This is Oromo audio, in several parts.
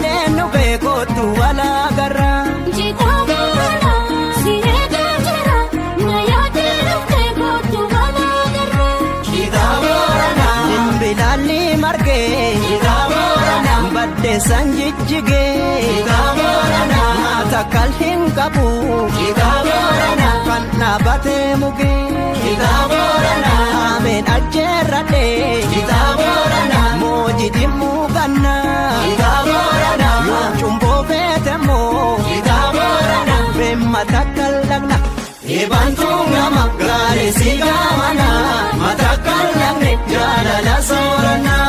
Yaadeen nu beekootu walaa garra. Jitaa boorana si eegaa jira na yaadee dhuftee kootu walaa garra. Bilaalli margee baddeessan jijjigee takkal hin qabu kan dhaabatee mugee ameen ajjeerradhee moojii dhimmuu ganna yoo cumboo feetemmoo beemma takkal dhaqna. Ebantuu gama gaarii si gaamana matakkal dhaqne jaalala soorannaa.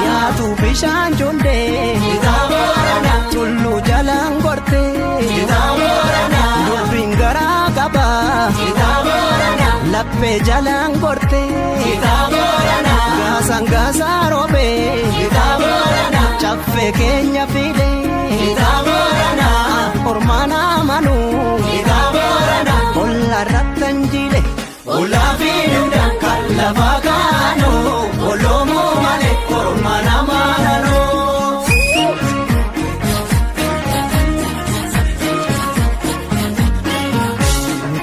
Yaatu bishaan jundee tulluu jalaan gortee dubbiin garaa qaba laphee jalaan gortee gaasaan gaasaa roobee caffee keenya filee ormaanaa manuu olla rattan jile. Olaa fi duudhaan kan lafa kaanoo oloomoo malee korma nama nanoo.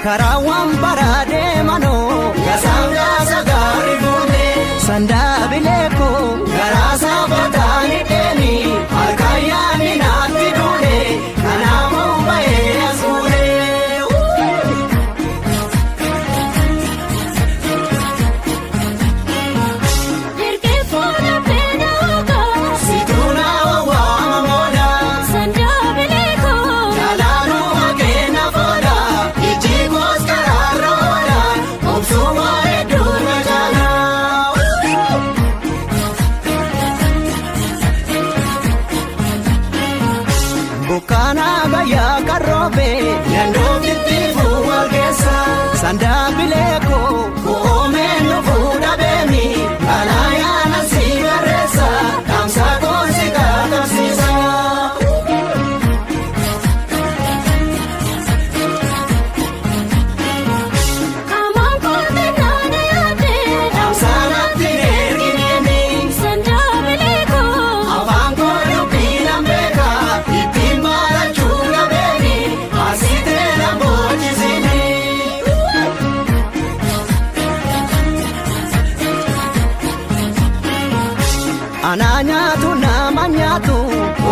Karaa waan baraa deemanoo gasaan gaasa gaarii fuudhee sandaabilee koo garaa saafataan hidheeni harkaan yaadni naatti duudhee kanaafuu ba'ee as fuudhee. Hirkifuu laphee dhoogaa Situna waama mooda sandaabilee koo Jalaanuma kenna fooda ijji koos karaarra oola obsuma hedduu na jaala. Bukkaana gayyaa karroobe yandoofitti fuwal keessa sandaabilee koo koomeen dhufuu dhabeemi alaayaana si barreessa dhaamsa koon si qaqqabsiisa. Qaamaan kootee naana yaadee Dhaamsaanatti ergineeni sandaabilee koo afaan koo dubbii nan beeka ittiin barachuu dhabeeni asitee na boochisini. Anaa nyaatu nama nyaatu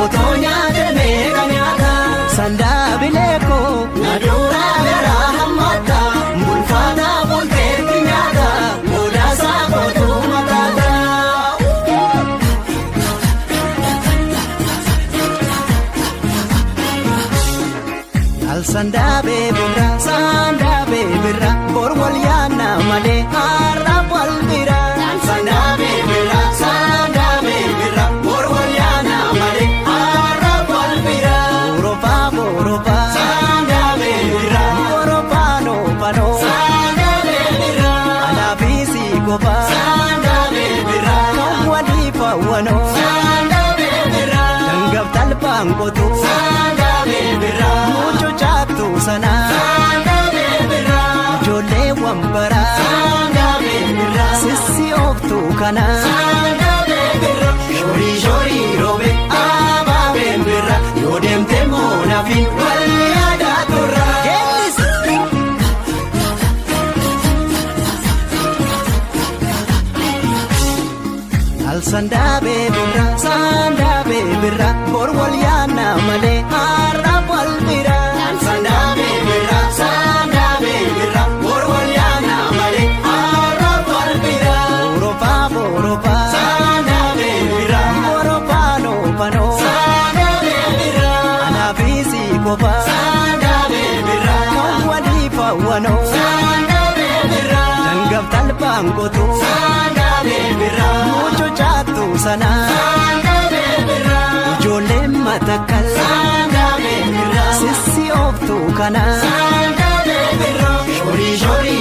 otoo nyaate meeqa nyaata sandaabilee koo na duraa garaa hammata bulfaata bulteetti nyaata godaasaa kootu mataata. Al sandaabee birra sandaabee birra bor wal yaanna malee har'a wal bira. Sandaabee birra sandaabee birra bor wal yaanna malee har'a wal bira. Borophaa borophaa sandaabee birra borophaa noofanoo sandaabee birra alaabisi kophaa sandaabee birra kan walii fawwanoo sandaabee birra dangaf talbaan qotuu sandaabee birra mucoo caattu sana sandaabee birra ijoollee wambaraa sandaabee birra sissi ooftu kana sandaabee birra shorii shorii roobe abaabeen birra yoo deemte moonafi wal yaadaa turra. Al sandaabee birra sandaabee birra bor wal yaanna malee har'a wal bira. Sandaabee birra sandaabee birra bor wal yaanna malee har'a wal bira. Borophaa borophaa sandaabee birra borophaa noofanoo sandaabee birra alaabisi kophaa sandaabee birra kan walii fawwanoo sandaabee birra dangaf talbaan qotuu sandaabee birra mucoo caattu sana sandaabee birra ijoolleen matakkal sissi ooftu kana. Shorii shorii.